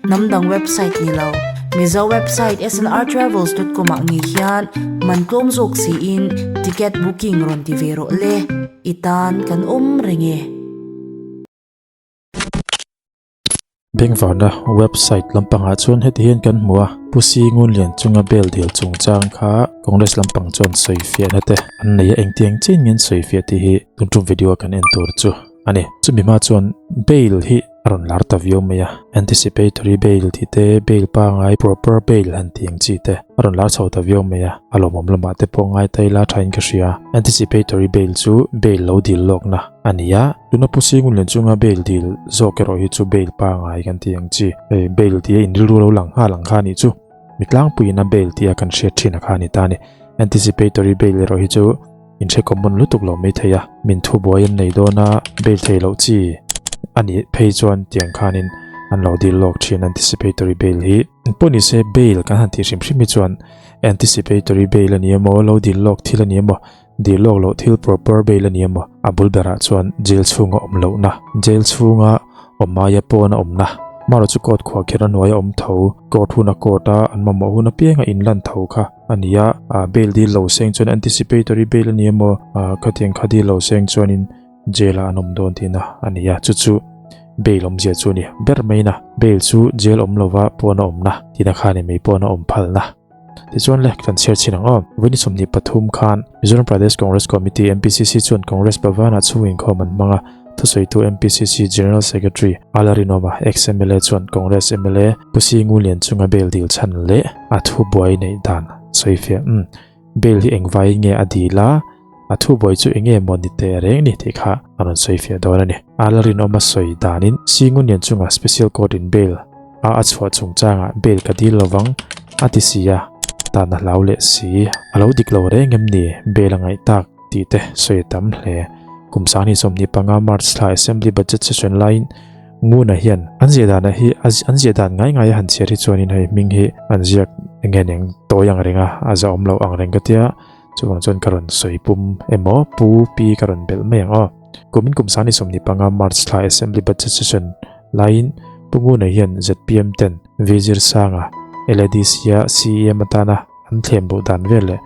Hnam dang website ni lo, Mizo website snrtravels dot com ah ngei hian man tlawm zawk siin ticket booking rawn ti ve rawh le, i tan kan awm reng e. Bengvarna website lampangah chuan heti hian kan hmu a, Pu Si Ngunlian chunga bail dil chungchang kha Congress lampang chuan sawifiahna te an nei a, engtiang chiin nge an sawifiah tih hi tun tum video a kan en tur chu a ni. Chumi hma chuan bail hi a rawn lar ta viau mai a, anticipatory bail tih te, bail pangai, proper bail han tih ang chi te a rawn lar chho ta viau mai a, a lawmawm lamah te pawh ngai ta ila thain ka hria. Anticipatory bail chu bail lo dil lawkna a ni a, tuna Pu Singunlian chunga bail dil zawk erawh hi chu bail pangai kan tih ang chi, hei bail tih a inrilru lo lang nghal ang kha a nih chu, mi tlangpuiin a bail tih a kan hriat thin a kha a ni ta a ni. Anticipatory bail erawh hi chu In hre common lutuk lo mai thei a, min thubuai an nei dawn a, bail thei loh chi a nih phei chuan tiang khanin an lo dil lawk thin anticipatory bail hi. Engpawh ni se bail kan han tih hrim hrim hi chuan anticipatory bail a ni emaw, lo dil lawk thil a ni emaw, dil lawk loh thil proper bail a ni emaw, a bul berah chuan jail chhunga awm lohna, jail chhunga awm aia pawn a awmna, marawh chu court khuah kher a hnuaia awm tho, court huna court a an mamawh hun apianga inlan tho kha. a ni a, ah bail dil lo seng chuan anticipatory bail a ni emaw ah khatiang kha dil lo seng chuanin jail ah an awm dawn tihna a ni a, chu chu bail awmzia chu a ni ber mai na, bail chu jail awm lova pawn a awmna tihna kha a ni mai pawn a awm phalna. Tichuan le kan chhiar chhin ang aw, vawiin 23 khan Mizoram Pradesh Congress Committee, MPCC, chuan Congress Bhavan ah chhung inkhawm an hmang a, Thusawitu MPCC General Secretary Ala Rinawma, ex-MLA chuan Congress mla Pu Si Ngulian chunga bail dil chhan leh a thubuai neih dan sawifiah. Umm, bail hi engvai nge a dil a, a thubuai chu enge maw ni teh reng ni tih kha a rawn sawifiah dawn a ni. Ala Rinawma sawi danin Si Ngulian chunga Special Court in bail a a chhuah chungchangah bail ka dil lovang a ti si a, tan a hlau leh si. A lo dik lo reng em ni bail a ngaih tak? tih te sawi a tam hle. Kum 2025 March thla Assembly Budget Session laiin Nguna hian an ziah dana hi an ziah dan ngai ngai a han chhiar hi chuanin hei hming hi an ziak eng nge eng tawi ang reng a, a zahawm loh ang reng ka tia, chuvang chuan ka rawn sawi pum emaw pu pi ka rawn belh mai ang aw. Kumin kum 2025 March thla Assembly Budget Session laiin Pu Nguna hian zpm ten Vizir Sanga, LADC-a CEM atana an thlem duh dan vel leh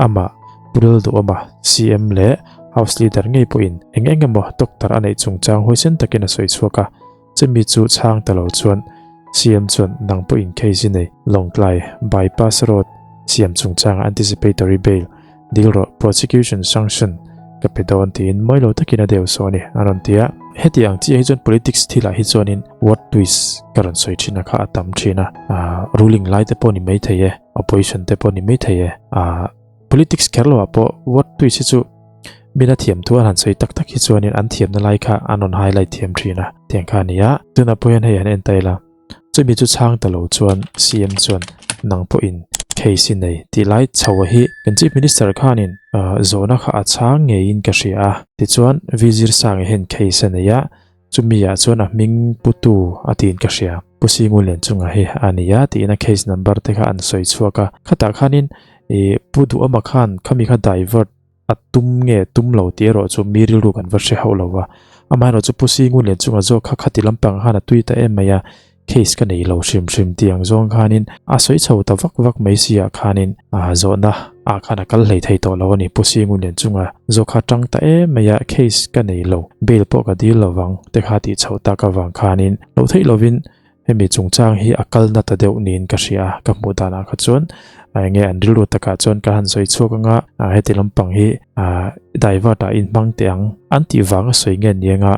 amah Pu Lalduhawma, CM leh House Leader ngei pawhin eng eng emaw doctor a neih chungchang huaisen takin a sawi chhuak a, chumi chu chhang ta lo chuan CM chuan nang pawhin case i nei Lawngtlai Bypass Road siam chungchanga anticipatory bail dil rawh prosecution sanction ka pe dawn tiin mawi lo takin a deu saw a ni a rawn ti a. Heti ang chiah hi chuan politics thilah hi chuanin word twist ka rawn sawi thin a kha a tam thin a, ruling lai te pawh ni maithei e, opposition te pawh ni maithei e, politics kher loah pawh word twist hi chu mina thiam thu an han sawi tak tak hi chuanin an thiamna lai kha an rawn highlight thiam thin a tiang kha a ni a. Tunah pawh hian hei han en ta ila. Chumi chu chhang ta lo chuan CM chuan nang pawhin case i nei tih lai chho a hi kan Chief Minister khanin zawhna kha a chhang ngeiin ka hria a. Tichuan Vizir Sanga hian case a nei a, chumi ah chuan a hming putu a tiin ka hria. Pu Singulian chunga hi a ni a tiin a case number te kha an sawi chhuak a. Khatah khanin ih Pu Duhawma khan khami kha divert A tum nge tum lo tih erawh chu mi rilru kan va hre hauh lo va. Amaherawh chu Pu Singunlian chunga zawk kha khati lampang khan a tui ta em mai a, case ka nei lo hrim hrim tih ang zawng khanin a sawi chho ta vak vak mai si ah khanin zawhna ah khan a kal hlei thei tawh lo a ni. Pu Singunlian chunga zawk kha tang ta em mai a, case ka nei lo, bail pawh ka dil lo vang te kha tih chhoh tak avang khanin loh theih lovin Hemi chungchang hi a kal na ta deuh niin ka hria a, ka hmuh danah kha chuan eng nge an rilru takah chuan ka han sawi chhuak anga heti lampang hi divert ah inhmang teh ang an tih vanga sawi nge ni anga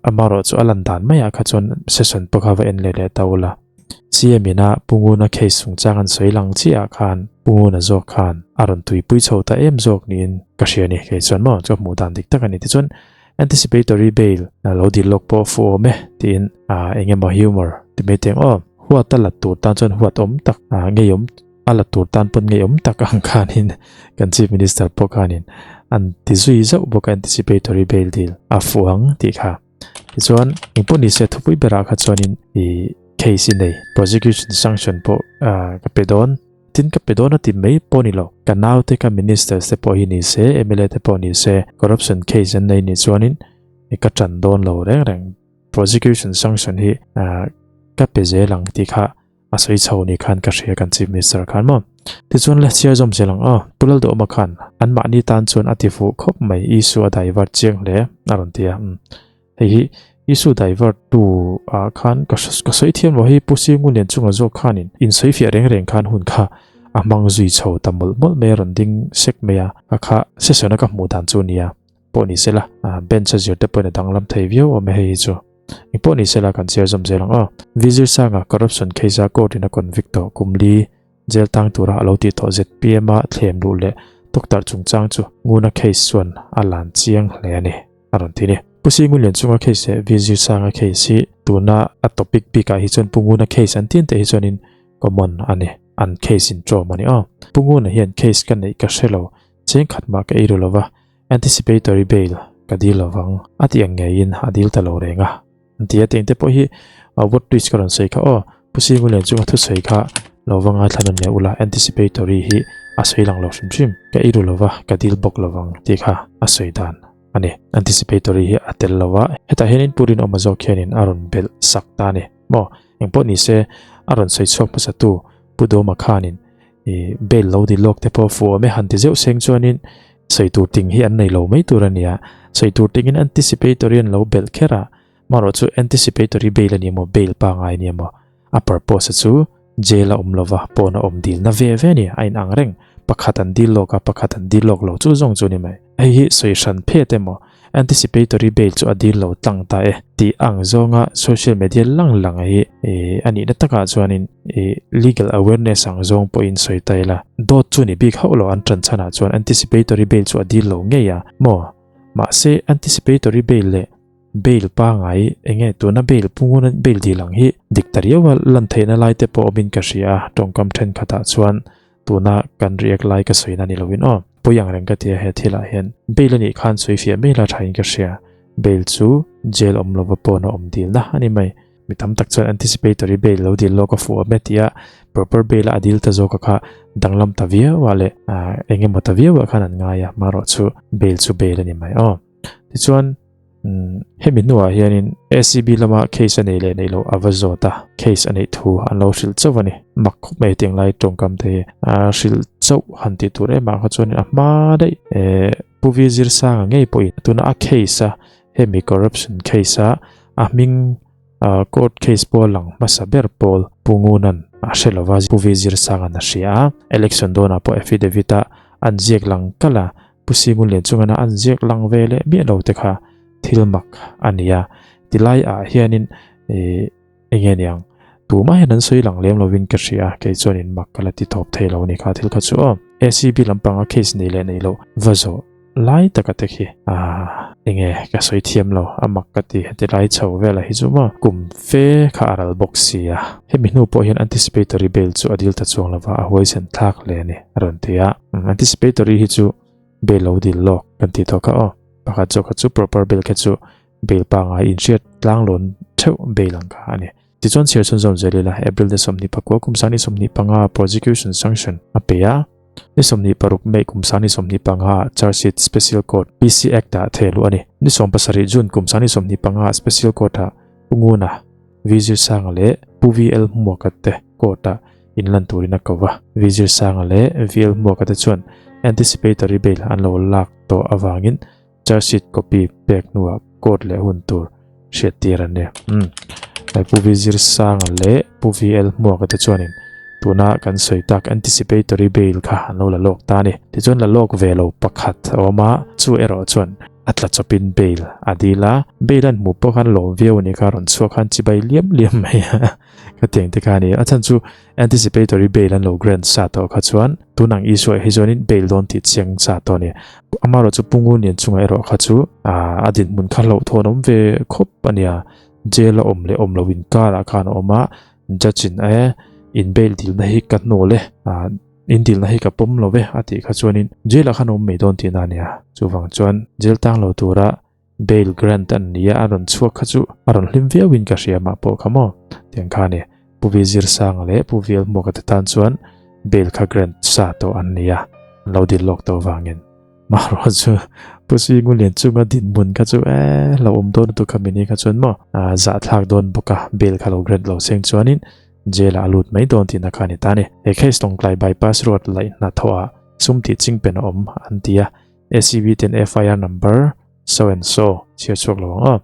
amaherawh chu a lan dan maiah kha chuan session pawh kha va en leh leh ta ula. CM ina Pu Nguna case chungchang an sawi lang chiah ah khan Pu Nguna zawk khan a rawn tuipui chho ta em zawk niin ka hria a ni kei chuan maw chu ka hmuh dan dik tak a ni tichuan Anticipatory bail lo dil lawk pawh fuh awm e tiin eng emaw humor ti mai teng aw. Huat a la tur tan chuan huat awm tak ngeiawm a la tur tan pawn ngeiawm tak ang khanin kan Chief Minister pawh khanin an ti zui zauh bawk a anticipatory bail dil a fuh ang tih kha. Tichuan engpawh nise thupui berah kha chuanin ih case i nei prosecution sanction pawh ka pe dawn. Tin ka pe dawn a ti mai pawh ni lo. Ka naute ka ministers te pawh hi ni se, mla te pawh ni se, corruption case an nei nih chuanin ka tan dawn lo reng reng. Prosecution sanction hi. ka pe zel ang tih kha a sawi chho ni khan ka hria kan Chief Minister khan maw. Tichuan le chhiar zawm zel ang aw. Pu Lalduhawma khan anmahni tan chuan a ti fuh khawp mai issue a divert chiang hle a rawn ti a. Umm hei hi issue divert tu ah khan ka ka sawi thiam lo hei Pu Singunlian chunga zawk khanin insawi fiah reng reng khan hun kha a hmang zui chho ta mawlh mawlh mai a rawn ding sek mai a a kha session a ka hmuh dan chu nia pawh ni sela bench a zir te pawhin a danglam thei viau awm e hei hi chu. Eng pawh ni sela kan chhiar zawm zel ang aw. Vizir Sanga corruption case a court in a convict tawh kum li jail tang tura a lo tih tawh zpm a thlem luh leh doctor chungchang chu Nguna case chuan a lan chiang hle a ni a rawn ti ni. Pu Si Ngunlian chunga case leh Vizir Sanga case hi tuna a topic bikah hi chuan Pu Nguna case an tin te hi chuanin common a ni an case in ṭawm a ni aw. Pu Nguna hian case ka neih ka hre lo cheng khat mah ka ei ru lova Anticipatory bail ka dil lovang a tih ang ngeiin a dil ta lo reng a. An ti a, tengte pawh hi word twist ka rawn sawi kha aw. Pu Singulian chunga thusawi kha lo va ngaithla nawn leh ula, anticipatory hi a sawi lang lo hrim hrim. Ka eiru lova, ka dil bawk lovang tih kha a sawi dan a ni. Anticipatory hi a tel lo a, hetah hianin Pu Rinawma zawk hianin a rawn belh sak ta a ni. Maw, engpawh ni se a rawn sawi chhuak hmasatu Pu Dawma khanin I bail lo dil lawk te pawh fuh awm e han ti zeuh seng chuanin sawi tur ting hi an nei lo mai tur a nia. Sawi tur tingin anticipatory an lo belh kher a, marawh chu anticipatory bail a ni emaw bail pangai a ni emaw a purpose a chu jail a awm lova pawn a awm dilna ve ve a ni, a inang reng. Pakhat an dil lawk a, pakhat an dil lawk lo chu zawng chu a ni mai. Hei hi sawi hran phet emaw anticipatory bail chu a dil lo tlang ta e tih ang zawnga social media lang lang hi a nihna takah chuanin legal awareness ang zawng pawhin sawi ta ila. Dawt chu ni bik hauh lo an tan chhanah chuan anticipatory bail chu a dil lo ngei a maw? Mahse anticipatory bail leh bail pangai enge tuna bail punguna bail dil ang hi dik ta riau a lan theihna lai te pawh awmin ka hria a tawngkam thenkhatah chuan Tuna kan riak lai ka sawi na ni loin aw. Pawi ang reng ka ti a he thilah hian. Bail a nih khan sawi fiah mai la thain ka hria. Bail chu jail awm lova pawn a awm dilna a ni mai. Mi tam tak chuan anticipatory bail lo dil lawk a fuh awm e tia proper bail a a dil ta zawk a kha danglam ta viau ah leh eng emaw ta viau ah khan an ngai a, marawh chu bail chu bail a ni mai aw. Tichuan. Hemi hnuah hianin ACB lama case a nei leh neih loh a va zawt a, case a neih thu an lo hrilh chauh a ni. Mak khawp mai tiang lai tawngkam te hi a hrilh chauh han tih tur em ah kha chuanin a hma daih Pu V Zirsanga ngei pawhin tuna a case a hemi corruption case a a hming court case pawh a lang hmasa ber pawl Pu Ngunan a hre lova Pu V Zirsanga'n a hria a, election dawnah pawh affidavit a an ziak lang kalh a. Pu Singunlian chungana an ziak lang ve leh miah lo te kha thil mak a ni a, tilai ah hianin ih eng nge niang tumah hian an sawi lang lem lovin ka hria a, kei chuanin mak ka la ti tawp thei lo a ni kha thil kha chu aw. ACB lampanga case nei leh nei loh va zawh lai taka te khi ah eng nge ka sawi thiam lo a mak ka ti heti lai chho velah hi chu maw kum fe kha a ral bawk si a, hemi hnu pawh hian anticipatory bail chu a dil ta chuang lova a huaisen thlak hle a ni a rawn ti a. Anticipatory hi chu bail lo dil lawk kan tih tawh kha aw. Pakhat zawk kha chu proper bail kha chu bail pangai inhriat tlanglawn theuh bail ang kha a ni. Tichuan chhiar chhunzawm zel ila April ni 24 kum 2025 prosecution sanction a pe a, ni 26 May kum 2025 charge sheet Special Court PC Act ah thehluh a ni. Ni 17 June kum 2025 Special Court ah Pu Nguna, Vizir Sanga leh Pu VL Hmuaka te court ah inlan turin a ko va. Vizir Sanga leh VL Hmuaka te chuan anticipatory bail an lo lak tawh avangin charge sheet copy pek hnuah court leh hun tur hriattir an ni. Umm. Pu Vizir Sanga leh Pu VL Hmuaka te chuanin tuna kan sawi tak anticipatory bail kha an lo la lawk ta a ni. Tichuan la lawk ve lo pakhat a awm a, chu erawh chuan A tla chawpin bail a dil a, bail an hmuh pawh khan lawm viau a ni kha rawn chhuak khan chibai liam liam mai a ka tiang te kha a ni. A chhan chu anticipatory bail an lo grant sa tawh kha chuan tun ang issue ah hi chuanin bail dawn tih chiang sa tawh a ni. Amaherawhchu Pu Ngunian chungah erawh kha chu a dinhmun kha hlauhthawn awm ve khawp a nia, jail a awm leh awm lo inkarah khan a awm a, judge in e in bail dilna hi ka hnawl e. In dilna hi ka pawm lo ve a tih kha chuanin jail ah khan awm mai dawn tihna a nia. Chuvang chuan jail tang lo tura bail grant an nia a rawn chhuak kha chu a rawn hlim viauin ka hria mah pawh kha maw tiang kha a ni. Pu Vi Zirsanga leh Pu Vial Hmuaka te tan chuan bail kha grant sa tawh an nia an lo dil lawk tawh vangin. Mahrawh chu Pu Singulian chunga dinhmun kha chu eh lo awm dawn lutuk kha mini kha chuan maw zahthlak dawn bawk a, bail kha lo grant lo seng chuanin jail ah a lut mai dawn tihna kha a ni ta a ni. He case Lawngtlai bypass road laih hnathawh ah sum tih chingpen a awm an ti a, ACB ten FIR number so and so chhiar chhuak lo ang aw.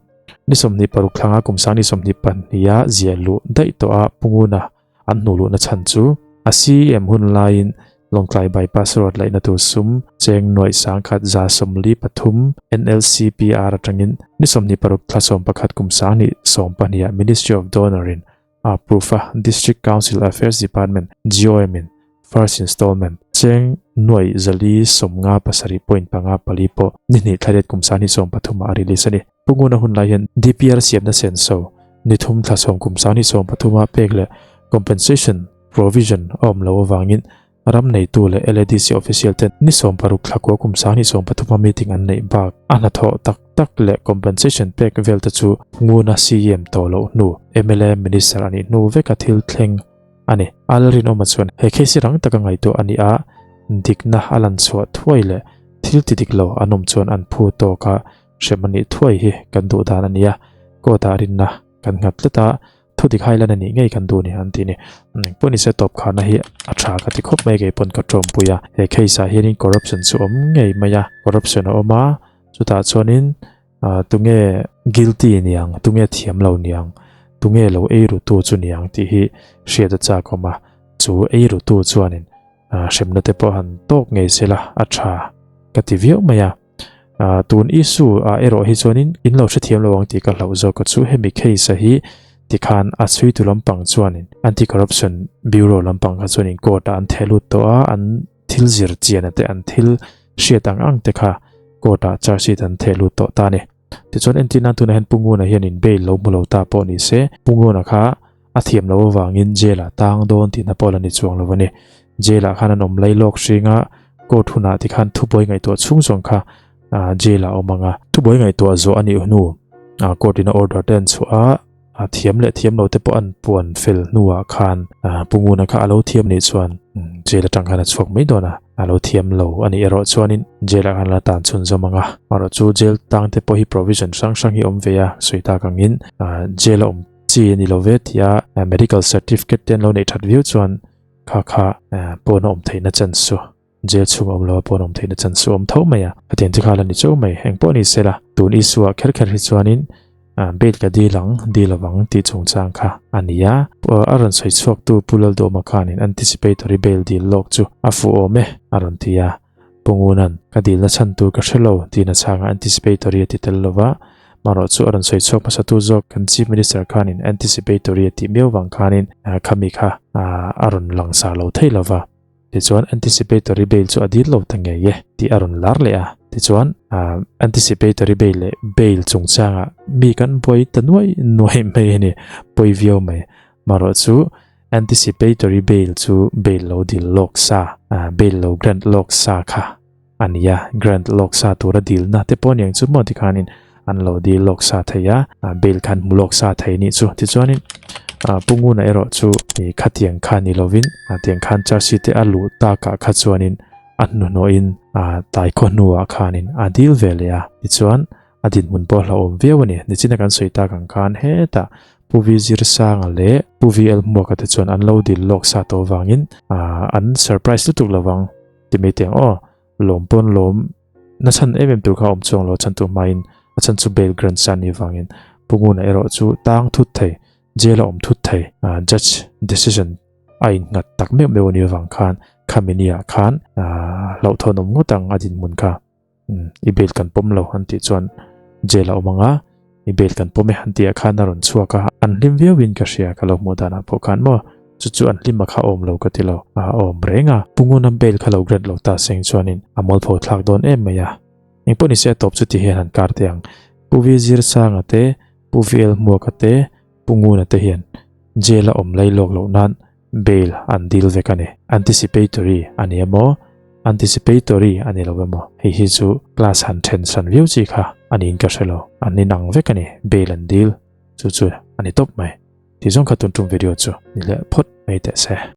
Ni 26 thlanga kum sang ni 22 a ziah luh daih tawh a Punguna An hnuh luhna chhan chu a CEM hun laiin Lawngtlai Bypass Road laihna tur sum cheng nuaih sangkhat 143 NLCPR atangin ni 26 thla 11 kum 2012 ah Ministry of Donor in a approve a, District Council Affairs Department, GOM, in first installment cheng nuaih 457 point panga pali pawh ni hnih thla riat kum 2013 ah a release a ni. Punguna hun lai hian DPR siamna senso ni thum thla sawm kum 2013 a pek leh compensation provision a awm lo avangin ram neitu leh LADC official ten ni 16 thla kua kum 2013 a meeting an neih bak a hnathawh tak tak leh compensation pek vel te chu Punguna CEM tawh loh hnu mla minister a nih hnu veka thil thleng a ni. A Lalrinawma chuan he case hi rang taka ngaihtuah a ni a, dikna a lan chhuah thuai leh thil ti dik lo an awm chuan an phu tawk a Hrem a nih thuai hi kan duh dan a nia, court ah rinna kan nghat tlat a, thu dik hai lan a nih ngei kan duh ni an ti ni. Engpawh nise tawp kharna hi a tha ka ti khawp mai kei pawn ka tawmpui a, he case ah hianin corruption chu awm ngei mai a, corruption a awm a, chutah chuanin tunge guilty niang, tunge thiam lo niang, tunge lo ei ru tu chu niang tih hi hriat a chak awm a, chu ei ru tu chuanin hremna te pawh han tawk ngei sela a tha ka ti viau mai a. Tun issue ah erawh hi chuanin in lo hrethiam lo ang tih ka hlauh zawk a chu hemi case a hi tikhan a chhuitu lampang chuanin anti corruption bureau lampang kha chuanin court ah an theh lut tawh a an thil zir chian te an thil hriat ang ang te kha court ah charge sheet an theh lut tawh ta a ni. Tichuan entir nan tunah hian Pu Nguna hianin bail lo hmu lo ta pawh ni se Pu Nguna kha a thiam loh avangin jail ah tang dawn tihna pawh la ni chuang lo a ni. Jail ah khan an awm lai lawk hring a, court hunah tikhan thubuai ngaihtuah chhung zawng kha jail ah a awm ang a. Thubuai ngaihtuah zawh a nih hnu court in a order te an chhuah a, a thiam leh thiam lo te pawh an puan fel hnuah khan Pu Nguna kha a lo thiam nih chuan jail atang khan a chhuak mai dawn a, a lo thiam lo a nih erawh chuanin jail ah khan a la tan chhunzawm ang a. Amaherawh chu jail tang te pawh hi provision hrang hrang hi a awm ve a, sawi tak angin jail a awm chi a ni lo ve tia medical certificate te an lo neih that viau chuan kha kha pawn a awm theihna chance chu jail chhung a awm lo a pawn a awm theihna chance chu a awm tho mai a hetiang te kha la ni chauh mai engpawh ni se la tun issue ah kher kher hi chuanin bail ka dil ang dil lovang tih chungchang kha a ni a a rawn sawi chhuak tu Pu Laldawma khanin anticipatory bail dil lawk chu a fuh awm e a rawn ti a Pu Ngunan ka dilna chhan tur ka hre lo tihna chhangah anticipatory a ti tel lo va, marawh chu a rawn sawi chhuak hmasa tu zawk kan Chief Minister khanin anticipatory a tih miau vang khanin khami kha a rawn langsar lo thei lo va. Tichuan anticipatory bail chu a dil lo ta ngei e tih a rawn lar leh a. Tichuan anticipatory bail leh bail chungchangah mi kan buai ta nuai nuai mai a ni, pawi viau mai. Marawh chu Anticipatory bail chu bail lo dil lawk sa, bail lo grant lawk sa kha a ni a, grant lawk sa tura dilna te pawh aniang chu maw tikhanin an lo dil lawk sa thei a, bail khan hmu lawk sa thei anih chu. Tichuanin Pu Nguna erawh chu khatiang kha ni lovin tiang khan charge sheet te a luh takah kha chuanin a hnuhnawhin tlai khaw hnuah khanin a dil ve leh a, tichuan A dinhmun pawh hlauhawm viau a ni. Nichina kan sawi tak ang khan hetah Pu V Zirsanga leh Pu V L Hmuaka te chuan an lo dil lawk sa tawh avangin an surprise lutuk lovang ti mai teh ang aw. Lawm pawn lawm na chhan em em tur kha a awm chuang lo chhan tur hmain a chhan chu bail grant sa ni avangin Pu Nguna erawh chu tang thut thei, jail a awm thut thei, judge decision a innghat tak meuh meuh a ni avang khan khami niah khan hlauhthawn awm ngawt ang a dinhmun kha. I bail kan pawm lo an tih chuan jail a awm ang a, i bail kan pawm e an tih ah khan a rawn chhuak a, an hlim viau in ka hria ka lo hmuh dan ah pawh khan maw chu chu an hlim a kha awm lo ka ti lo a awm reng a, Pu Nguna bail kha lo grant lo ta seng chuan in a mualpho thlak dawn em mai a, engpawh ni se a tawp chu ti hian han kar teh ang, Pu V Zirsanga te, Pu V L Hmuaka te, Pu Nguna te hian jail a awm lai lawk loh nan Bail an dil vek a ni. Anticipatory a ni emaw, anticipatory a ni lo emaw, hei hi chu class han then san viau chi kha a niin ka hre lo. An inang vek a ni, bail an dil chu chu a ni tawp mai. Tih zawng kha tun tum video chu ni leh phawt mai teh se.